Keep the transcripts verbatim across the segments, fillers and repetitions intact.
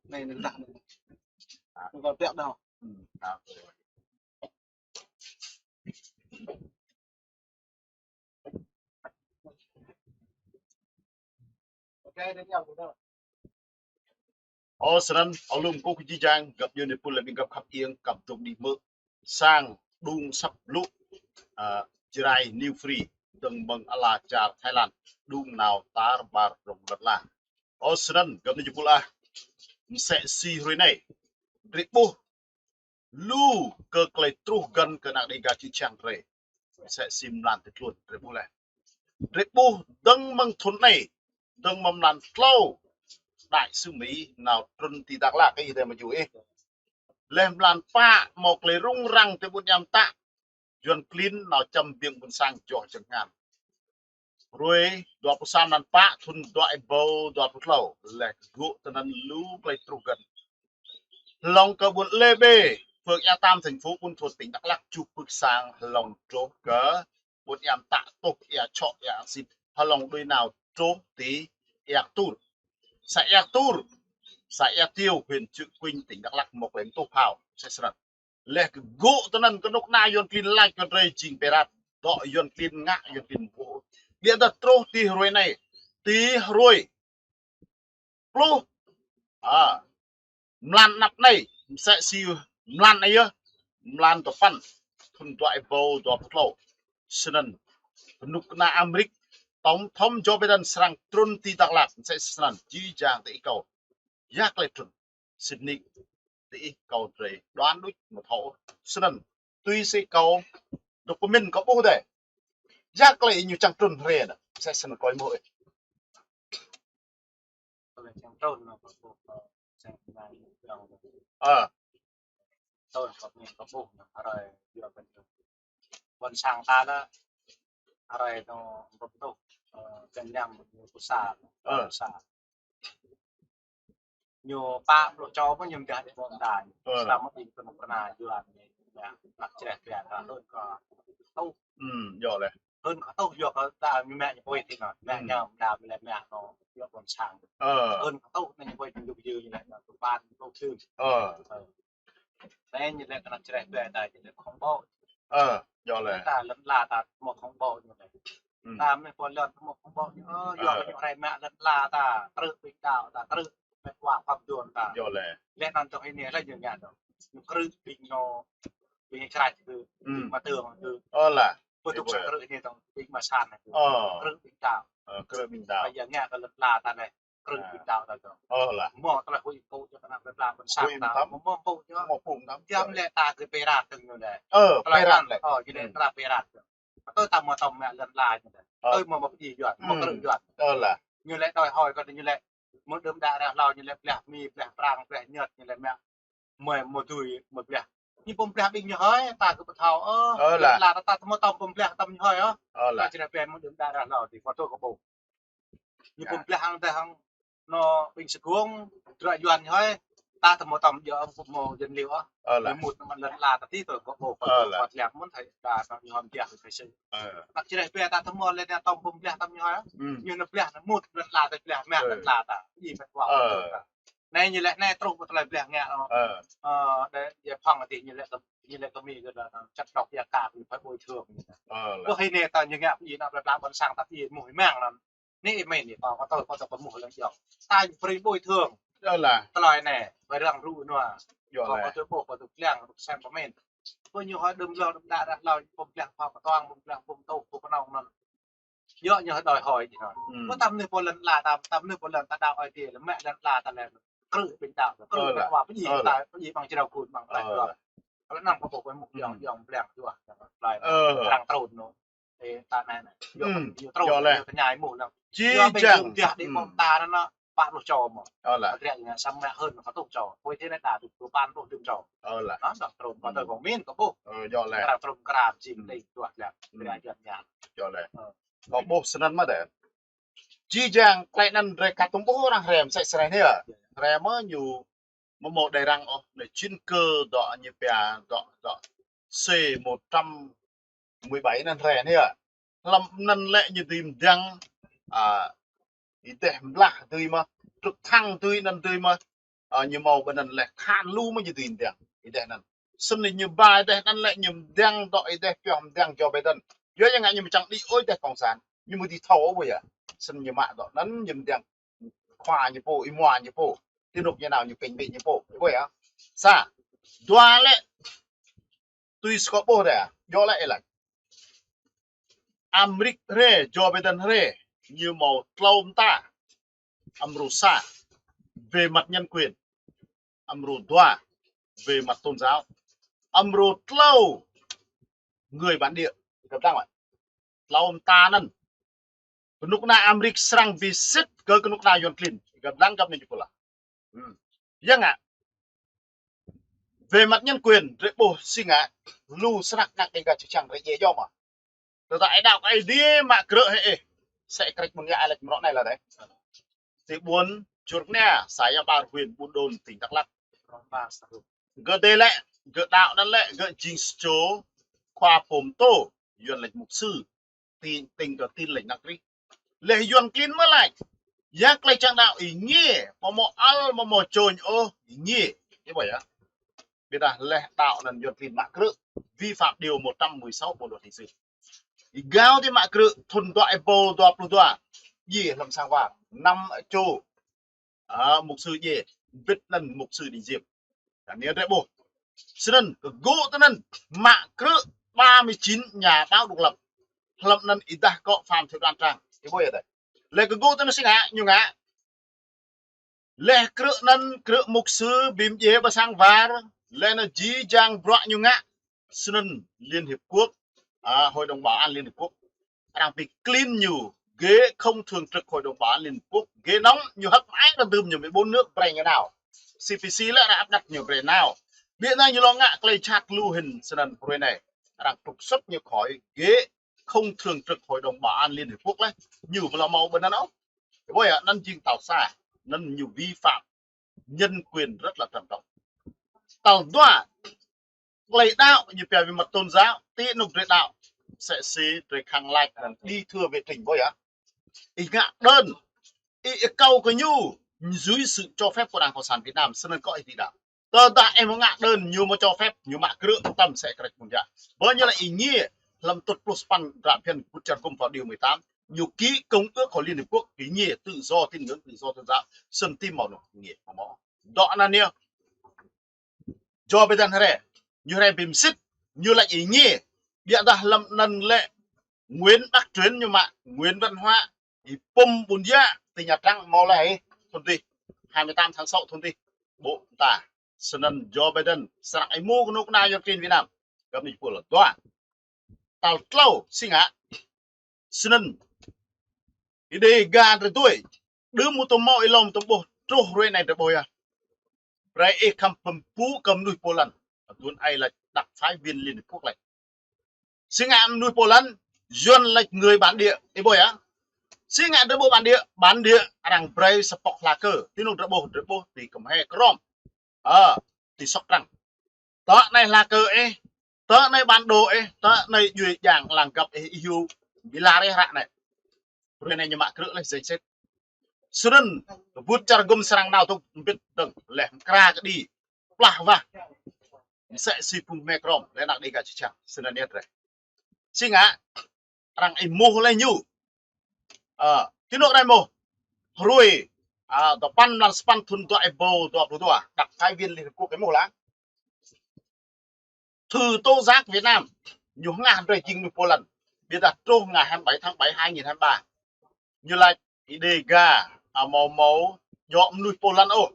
Anai, anai, anai. Anai kâo piăk đôč. Ơ, snăn, ơ, lŏm kơ jih jang, găp djuê ƀing pul lĕ ƀing găp khăp iêng, găp dŏ đĭ mơ̆, sang, đŭng săp blŭ, ơ, Jrai New Free, dơ̆ng mơ̆ng ala čar Thái Lan, đŭng nao tar ƀar rŏng lăn ala. Ơ, snăn, găp ni jih pul ah, msĕ si hrơi anai, drei ƀuh, lu kơ klei truh găn kơ anak Dêga čư̆ čhiăng drei. Msĕ si mlan tơ tluôn drei ƀuh leh. Drei ƀuh dơ̆ng mơ̆ng thŭn anai, dơ̆ng mơ̆ng mlan tlâo, đại sứ Mỹ nao trŭn ti Dak Lak ih dê mơ̆ ju ih. Leh mlan pă hmâo klei rŭng răng ti ƀuôn Yang Mtă, Yuăn klin nao čăm ƀiêng ƀuôn sang joh jơhngam. Hrơi dua pluh sa mlan pă thŭn dua êbâo dua pluh tlâo, leh gŭ tơnăn lu klei truh găn. Hlŏng kơ ƀuôn Lê Bê, phường Ia Tam, thành phố Buôn Thuột, tỉnh Đắk Lắk, čuh pưk sang hlŏng truh kơ ƀuôn Ia Mtă, tuh Ia Čhŏ, Ia Ang Sit, hlŏng đuaĭ nao truh ti Ia Ktur. Xã Ia Ktur, xã Ia Tiêu, huyện Chư Kuin, tỉnh Đắk Lắk, hmâo klei tuh phao, msĕ snăn. Leh kơ gŭ tơnăn kơnuk kơna Yuăn klin lač kơ drei jing pirate. Dŏ Yuăn klin ngă, Yuăn klin ƀuh. Ƀiădah truh ti hrơi anai, ti hrơi pluh, a, mlan anăp anai, msĕ si mlan anai yơh, mlan tơpăn, thŭn dua êbâo dua pluh tlâo. Snăn, kơnuk kơna Amêrik, tổng thống Joe Biden srăng trŭn ti Dak Lak, msĕ snăn, jih jang ti ih kâo. Ya klei trŭn. Sĭt nik, ti ih kâo drei đoán đôč mơ̆ thâo. Snăn, tui si kâo, dŏ pơmĭn kâo ƀuh dê. Ya klei ñu čang trŭn hrơi anai. Msĕ snăn kâo ƀuh ih. Klei čang trŭn anŭn kâo ƀuh, ơ, čang trŭn anŭn. Ơ. Trŭn kâo pơmĭn kâo ƀuh anŭn hrơi dua păn. Ƀuôn sang ta lĕ, hrơi anŭn ƀuh tuh, ơ, kơ năm ñu pơsa, ơ, pơsa. Ñu pă pluh čô pơ ñu mdah đĭ ƀô̆ mdah. Ơ. Srăng mă ƀing kơnuk kơna Yuăn ñu, ñu, anak čreh biă kơ hưn kơ tuh. Ưm, yơh leh. Hưn kơ tuh yơh kơ ta ñu mă ñu pui ti anŭn. Mă ñu mdah leh mă anŭn, yơh ƀuôn sang. Ơ. Hưn kơ tuh anŭn ñu pui ñu yŭ yŭ ñu leh ñu tu ban tu thư. Ơ. Ơ. Anai ñu lĕ kơ anak čreh biă ta ñu lĕ khŏng ƀô̆. Ơ, yơh leh. Ta lăn ala ta hmâo khŏng ƀô̆ ñu lĕ. Ưm. Ta mơ̆ pô lăn hmâo khŏng ƀô̆ ñu. Ơ, yơh kơ ñu hrơi mă lăn ala ta, krư̆ ƀing đaŏ ta, krư̆ mĕt wa pap duôn ta. Yơh leh. Leh anŭn tŏng ih anai leh ñu ngă dŏ. Ñu krư̆ ƀing ñu, ƀing krač kơ, ưm, ƀing mă tơng kơ. Ơ lah. Ƀu dŏ sa krư̆ anai tŏng ƀing mă san kơ. Ơ. Krư̆ ƀing đaŏ. Ơ, krư̆ ƀing đaŏ. Ƀơi anai ngă kơ lăn ala ta anai. Krư̆ ƀing đaŏ ta dŏ. Ơ lah. Hmâo tơlơi huĭ pŭ čơ kơ ană plei pla ƀuôn sang ta. Huĭ mơtam. Hmâo pŭ čơ. Hmâo pŭ mơtam. Jăm lĕ ta kơ pirate ñu lĕ. Ơ, pirate lĕ. Ơ, ñu lĕ ta pirate. Tơl ta hmâo tŏm mă lăn ala ñu lĕ. Ơ. Tơl hmâo mă pơjing Yuăn, hmâo krư̆ Yuăn. Ơ lah. Ñu lĕ đòi hỏi kơ ñu lĕ. Mơ̆ng đưm đă ră hlâo ñu lĕ blah Mi, blah Prang, blah Nhật, ñu lĕ mă. Mơi mơ̆ dưi, mơi blah. Ñu pơm blah ƀing ñu hơi, ta kơ pơthâo, ơ. Ơ lah. Lăn ala ta, ta hmâo tŏm pơm blah tŏm ñu hơi, ơ. Ơ lah. Ta čreh biă mơ̆ng đưm đă ră hlâo, ti pơtô kơ ƀô̆. Ñu pơm blah hăng tơhăng anŏ ƀing sơgŏng, dră Yuăn ñu hơi, ta tơ hmâo tŏm djơ̆ ƀu hmâo dân liu ôh. Ơ lah. Ñu mŭt mă lăn ala ta ti tơ kơ ƀô̆, ơ lah, kơ ƀô̆ lĕ mơ̆n thâo ta tơ ñu hăm biă thâo sĭ. Ơ. Ƀă čreh biă ta tơ hmâo lĕ ñu tŏm pơm blah tŏm ñu hơi. Ưm. Ñu nao blah nao mŭt lăn ala ta blah mă lăn ala ta. Ih mĕt wa ta. Anai ñu lĕ anai truh pơ tơlơi blah ngă. Ơ. Ơ, đe, ya phăng ti ñu lĕ kơ, ñu lĕ kơ Mi kơ đa, čăt đŏk ya ka, phải bồi thường. Ơ lah. Kơ hĭ anai ta ñu ngă pơjing ană plei pla ƀuôn sang ta pơjing mơ̆ hĭ mơ̆ng anŭn. Anai ih mĭn anai, kâo, kâo tui, kâo tui pơmŭt lăng yơh. Ta ñu brơi bồi thường. Ơ lah. Tơlơi anai, ƀơi arăng rŭ nua. Yơh leh. Kâo tui ƀuh, kâo tui lăng, kâo sem pơmĭn. Kơ ñu hơi đưm hlâo, đưm đă ră hlâo, pơm blah phao kơtuang, pơm blah pơm tuh, pơm pơnong anŭn. Yơh ñu hơi đòi hỏi ñu hơi. Ưm. Kơ ta mơnuih pô lăn ala ta, ta mơnuih pô lăn ta đaŏ Ơi Adai lĕ, mă lăn ala ta lĕ. Krư̆ ƀing đaŏ, krư̆ ƀing wa, pơjing ta, pơjing ƀăng jrao kun, ƀăng plei wa. Kơ lăng kơ ƀô̆ ƀơi mŭk yŏng, yŏng blang juă, yŏng plei. Ơ. Arăng trŭn nô. Ê, ta anai anai. Yua, ưm, yua trŭn, yua leh, yua tơña mơ̆ lăng. Jih jang. Yua ƀing jum jah đĭ ƀô̆ ta anŭn, pă pluh čô mơ̆. Ơ lah. Adră ñu samơ̆ hưn kơ tuh čô. Pui ti anai đa dua păn pluh dua čô. Ơ lah. Anŭn dŏ trŭn, kơ tơ kơ min kơ ƀô̆. Ơ, yơh leh. Kơ trŭn kơ ram jing đĭ juă leh. Adră juă ñan. Yơh leh. Ơ. Kơ ƀô̆ snăn mơ̆ đe. Jih jang klei anŭn drei kăt tơm ƀuh arăng hrăm msĕ snăn anai. Hrăm mơ̆ ñu mơ̆ hmâo đei arăng ôh, anai čin kơ dŏ ñu pia dŏ, dŏ C một trăm mười bảy anŭn hrăm anai. Hlăm anŭn lĕ ñu dưi mơdăng, a, ih deh blah dưi mơ̆, trực thăng dưi anŭn dưi mơ̆. Ơ, ñu hmâo ƀơi anŭn lĕ khăn lu mơ̆ ñu dưi mơdang. Ih deh anŭn. Snăn ñu ba ih deh anŭn lĕ ñu mơdang dŏ ih deh pioh mơdang Joe Biden. Yua yang ngă ñu mơčang đĭ ôh ih deh cộng sản. Ñu mơ̆ dưi thâo ôh ƀơi yơh. Snăn ñu mă dŏ anŭn ñu mơdang khua ñu pô, ih mua ñu pô. Ti anŭn ñu nao ñu kĕng ƀĕ ñu pô. Ih ƀuh yơh. Sa. Dua lĕ tui skop ƀuh deh. Djŏ lĕ ih laĭ. Amrik hrê, Joe Biden hrê, ñu hmâo tlâo mta. Amru sa, về mặt nhân quyền. Amru dua, về mặt tôn giáo. Amru tlâo, người bản địa. Găp đang lĕ. Tlâo mta anŭn. Kơnuk kơna Amrik srăng bi sĭt kơ kơnuk kơna Yuan klin. Găp đang găp anai ñu pô lah. Hmm. Yang ngă. Về mặt nhân quyền, drei ƀuh si ngă, lu snăk anăk Dega čư̆ čang drei djai djŏ mơ̆. Tơdah ih đaŏ kơ Aê Diê mă krư̆ hĕ ih. Sĕ krĕč mơ̆ng yă alek mrŏ anai lah deh. Ti ƀuôn Čư̆ Knia, xã Ia Bar, huyện Buôn Đôn, tỉnh Đắk Lắk. Gơ̆ dê lĕ, gơ̆ đaŏ anŭn lĕ, gơ̆ jing sa čô khua pô pơtô, Yuan laĭ mục sư, tin, tin kơ Tin Lành Đấng Christ. Leh Yuan klin mơ̆ laĭ. Yang klei čang đaŏ ih ngiê, mơ̆ mơ̆ ăl, mơ̆ mơ̆ čôñ ôh, ih ngiê. Ih ƀuh yơh. Ƀiădah leh đaŏ anŭn Yuan klin mă krư̆, vi phạm điều một trăm mười sáu Bộ luật hình sự. Ih gao ti mă krư̆, thŭn dua êbâo dua pluh dua. Djai hlăm sang war, năm čô. Ơ, mục sư djai, bĭt anŭn mục sư Đinh Diệm. Anai drei ƀuh. Snăn, kơ gŭ tơ anŭn, mă krư̆ ba mươi chín nhà báo độc lập. Hlăm anŭn ih dah kơ Phạm Thị Đoan Trang. Ih ƀuh yơh deh. Leh kơ gŭ tơ anŭn si ngă, ñu ngă. Leh krư̆ anŭn, krư̆ mục sư bi mdjiê ƀơi sang war, leh anŭn jih jang bruă ñu ngă. Snăn Liên Hiệp Quốc, à, Hội đồng Bảo an Liên Hiệp Quốc. Arăng bi klin ñu, ghế không thường trực Hội đồng Bảo an Liên Hợp Quốc, ghế nóng, ñu hơ̆k mơai đơ̆ng đưm ñu mơ̆ ƀôn nước brei ñu nao. C P C lĕ arăng áp đặt ñu brei nao. Ƀiădah ñu lŏ ngă klei jhat lu hĭn snăn hrơi anai. Arăng trục xuất ñu khỏi ghế không thường trực Hội đồng Bảo an Liên Hợp Quốc lĕ. Ñu ƀu lŏ hmâo ƀơi anŭn ôh. Ƀuh yơh, anŭn jing tal sa. Anŭn ñu vi phạm nhân quyền rất là trầm trọng. Tal dua, klei đaŏ ñu pia về mặt tôn giáo, ti anŭn drei đaŏ. Sĕ si drei khăng lač anŭn đi thưa về trình ƀuh yơh. Ih ngă đơn, ih, ih akâo kơ ñu, dưới sự cho phép của Đảng Cộng sản Việt Nam, snăn kơ ih dưi đaŏ. Tơdah ih mơ̆ ngă đơn, ñu mơ̆ cho phép, ñu mă krư̆ tăm sĕ krĕč mơ̆ng yă. Ƀơi ñu lĕ ih ngiê, hlăm tŭt pluh sa păn dră phiăn kơ Bộ luật Nhân quyền điều mười tám, ñu ký công ước của Liên Hiệp Quốc, ih ngiê tự do tín ngưỡng, tự do tôn giáo, snăn ti hmâo anŭn ih ngiê, hmâo. Dŏ anŭn yơh. Joe Biden hrê, ñu hrê bi msĭt, ñu laĭ ih ngiê, ƀiădah hlăm anŭn lĕ Nguyễn Bắc Truyển ñu mă, Nguyễn Văn Hóa, ih pŭm ƀun yă, ti Nha Trang hmâo leh ih, thŭn dih, hai mươi tám tháng sáu thŭn dih, ƀô̆ ta, snăn Joe Biden, srăng ih hmư̆ kơnuk kơna Yuan klin Việt Nam, găp anai pô lah dua. Tal tlâo, si ngă, snăn, ih dê ga drei tui, đưm mơ̆ tơm hmâo ih lŏm tơm ƀuh, truh hrơi anai drei ƀuh yơh. Brei ih khăm pơmpŭ kơ mnuih pô lăn. Aduôn ai lač đặc phái viên Liên Hiệp Quốc lač. Si ngă mnuih pô lăn, Yuan lač người bản địa, ih ƀuh yơh. Si ngă drei ƀuh bản địa, bản địa arăng brei sa pŏk hla kơ. Ti anŭn drei ƀuh, drei ƀuh, ti Kơm He Krôm. Ơ, ti Sóc Trăng. Tơ anai hla kơ ih, tơ anai bản đồ ih, tơ anai djuê djang lăng găp ih, ih hyu, bi lar ih ră anai. Hrơi anai ñu mă krư̆ leh danh sách. Snăn, wơ̆t čar gŭm srăng nao tŭ mbĭt dơ̆ng, leh mkra kơđi, plah wah. Msĕ si phung Mê Krôm, leh anăk Dega čư̆ čang, snăn yơh drei. Si ngă, arăng ih hmư̆ leh ñu. Ơ, ti anŭn drei hmư̆. Hrơi, à, dua păn mlan sa păn thŭn dua êbâo dua pluh dua, đặc phái viên Liên Hiệp Quốc ih hmư̆ lah. Thư tố giác Việt Nam, ñu hngah drei jing mnuih pô lăn. Ƀiădah truh ngày hai mươi bảy tháng bảy hai nghìn hai mươi ba. Ñu lač ih dê ga, à, hmâo hmâo, djŏ mnuih pô lăn ôh.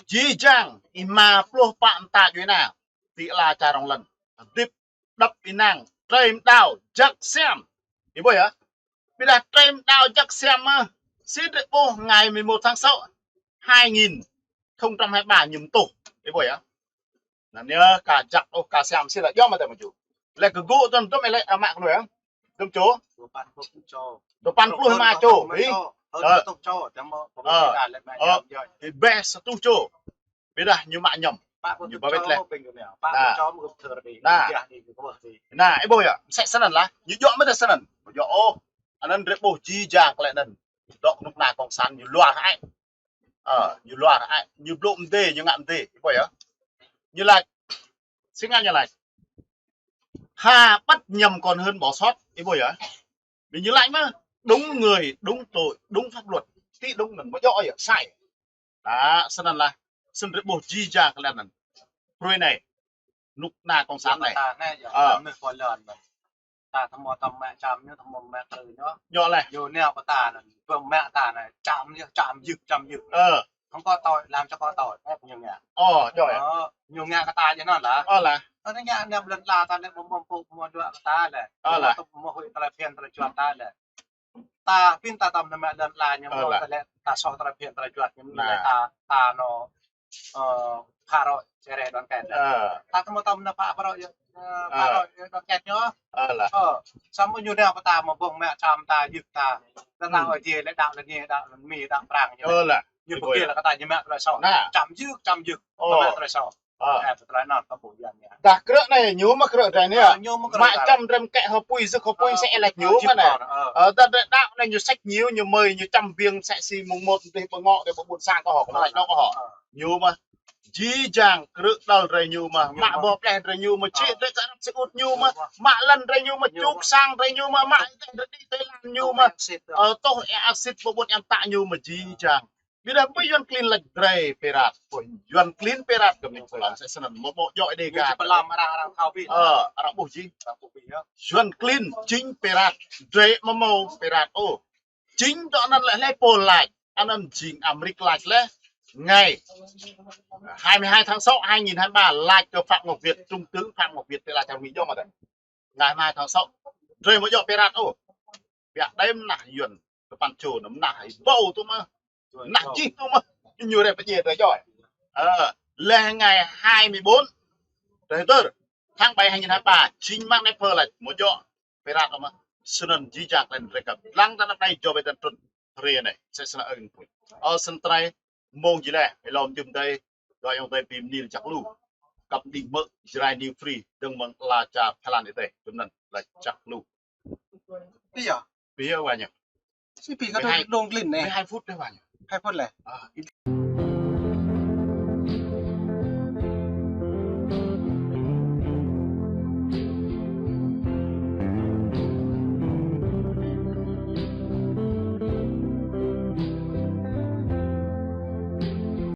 Jih jang, ih ma pluh pă mta djuê ana, ti ala čar rŏng lăn. Hơdip, đăp ih năng, trei mđao, jăk siam. Ih ƀuh yơh. Ƀiădah trei mđao jăk siam mơ̆, si drei ƀuh ngày mười một tháng sáu, hai nghìn không trăm hai mươi ba ñu tuh. Ih ƀuh yơh. Anŭn yơh, ka jăk ôh, ka siam si lah, djŏ mơ̆ tơ mơ̆ čô. Leh kơ gŭ tơm tơm ih lĕ amă kơ lu yơh. Tơm čô. Dua păn pluh lima čô. Ih. Ơ. Ơ. Ih ƀĕ sa tuh čô. Ƀiădah ñu mă ñăm. Ñu ba wĕt leh. Nah. Nah, ih ƀuh yơh, msĕ snăn lah. Ñu djŏ mơ̆ tơ snăn. Djŏ ôh. Anŭn drei ƀuh jih jang klei anŭn. Dŏ kơnuk kơna cộng sản ñu luar hă. Ơ, ñu luar, ai, ñu blŭ mdê, ñu ngă mdê, ih ƀuh yơh. Ñu laĭ, si ngă ñu laĭ. Hà bắt nhầm còn hơn bỏ sót, ih ƀuh yơh. Ƀing ñu laĭ mơ̆, đúng người, đúng tội, đúng pháp luật, ti đúng anŭn, ƀu djơ̆ yơh, sai. Đa, snăn lah, snăn rơbôh jih jang kơ lŏn anŭn. Pruê anai, nuk na cộng sản anai. Ta anai yơh, ơ, mơnuih pô lŏn anŭn. Ta tơma tơma mă čăm ñu, tơma mă krư ñu. Ñu lĕ. Ñu nao kơ ta anŭn, ƀơ̆ng mă ta anai, čăm ñu, čăm yưk, čăm yưk. Ơ. Không có tội, làm cho có tội, ơ, ñu ngă. Ơ, ñu ngă. Ơ, ñu ngă kơ ta jơ̆ anŭn lah. Ơ lah. Ơ, ñu ngă, ñu lŏn la ta anai, ƀơ̆ng ƀơ̆ng pŭ, ƀơ̆ng dua kơ ta lĕ. Ơ lah. Ƀơ̆ng ƀơ̆ng huĭ, ta lĕ phiăn, ta lĕ juăt ta lĕ. Ta pin ta tơma mă lŏn la ñu mơ̆ ta lĕ ta soh ta lĕ phiăn ta lĕ juăt ñu mơ̆ lĕ ta, ta nao, ơ, phá rối khối đoàn kết lĕ. Ơ. Ta tơma tơma nao phá, phá rối, ơ, phá rối đoàn kết ñu. Ơ lah. Ơ, samơ̆ ñu nao kơ ta mơ̆ ƀơ̆ng mă čăm ta yưk ta. Ta nao ơi jê lĕ đaŏ lĕ ñu, đaŏ lĕ Mi, đaŏ Prang ñu. Ơ lah. Ñu pơkĭ lĕ kơ ta ñu mă tơlơi soh. Čăm yưk, čăm yưk. Ơ. Mă tơlơi soh. Ơ. Ơ, tơlơi anŭn ta ƀuh yơh. Dah krư̆ anai ñu mă krư̆ drơi anai. Ơ, ñu mă krư̆ drơi. Mă čăm drăm kĕ hơpui, yưk hơpui, sĕ laĭ ñu mơ̆ anai. Ơ, dah drơi đaŏ anai ñu sĕč ñu, ñu mơi, ñu čăm biêng sĕ si mùng một dih ƀơ̆ng ngŏ dih ƀơ̆ng ƀun sang kơ hŏ, kơ hŏ. Ñu mă jih jang krư̆ đăl drơi ñu mă, mă boh pleh drơi ñu mă, čih drơi kơ Arab Saudi ñu mă, mă lŏn drơi ñu mă, čuk sang drơi ñu mă, mă drơi đĭ tơi lan ñu mă. Ơ, tŏh ơ asit ƀơ̆ng ƀun yang ta ñu mă jih jang. Ƀiă dah ƀu Yuan klin laĭ drơi pirat. Ƀu Yuan klin pirat kơ ƀing pơlăm sĕ snăn mơ̆ ƀu djơ̆ đe gah. Pơlăm arăng, arăng thâo ƀiă. Ơ, arăng ƀuh jih. Arăng ƀuh jih yơh. Yuan klin jing pirat. Drơi mơ̆ mâo pirat ôh. Jing dŏ anăn lĕ hlơi pô laĭ. Anăn jing Amrik laĭ lĕ. Ngày hai mươi hai tháng sáu hai nghìn hai mươi ba laĭ kơ Phạm Ngọc Việt, Trung tướng Phạm Ngọc Việt tơlơi čar Mi djơ̆ mơ̆ dơ̆. Ngày mai tháng sáu. Drơi mơ̆ djơ̆ pirat ôh. Biă đei mơnah Yuan kơ păn čô anŭn mơnah ih ƀuh tŭ mơ̆. Mơnah jih tŭ mơ̆. Ñu rĕ pơjê drơi djơ̆. Ơ, lĕ ngày hai mươi bốn. Drơi tơr. Tháng bảy hai nghìn hai mươi ba. Jing mơ̆ng anai pơ laĭ mơ̆ djơ̆ pirat ôh mơ̆. Snăn jih jang klĕn drơi kơ lăng ta anăp anai Joe Biden trŭn. Hrơi anai. Sĕ snăn ơ ing pui. Ơ, snăn trơi. Mông jih lĕ, ih lŏm jum dai, dŏ ayŏng adơi ƀing mơnil jak lu. Kăp đing mơ̆, Jrai New Free, dơ̆ng mơ̆ng ala čar Thái Lan ih tơi, jum anăn, lĕ jak lu. Ƀiă. Ƀiă wa ñu. Si pi kơ dong glin anai. Mười hai phút dih wa ñu. Hai phút lĕ. Ơ.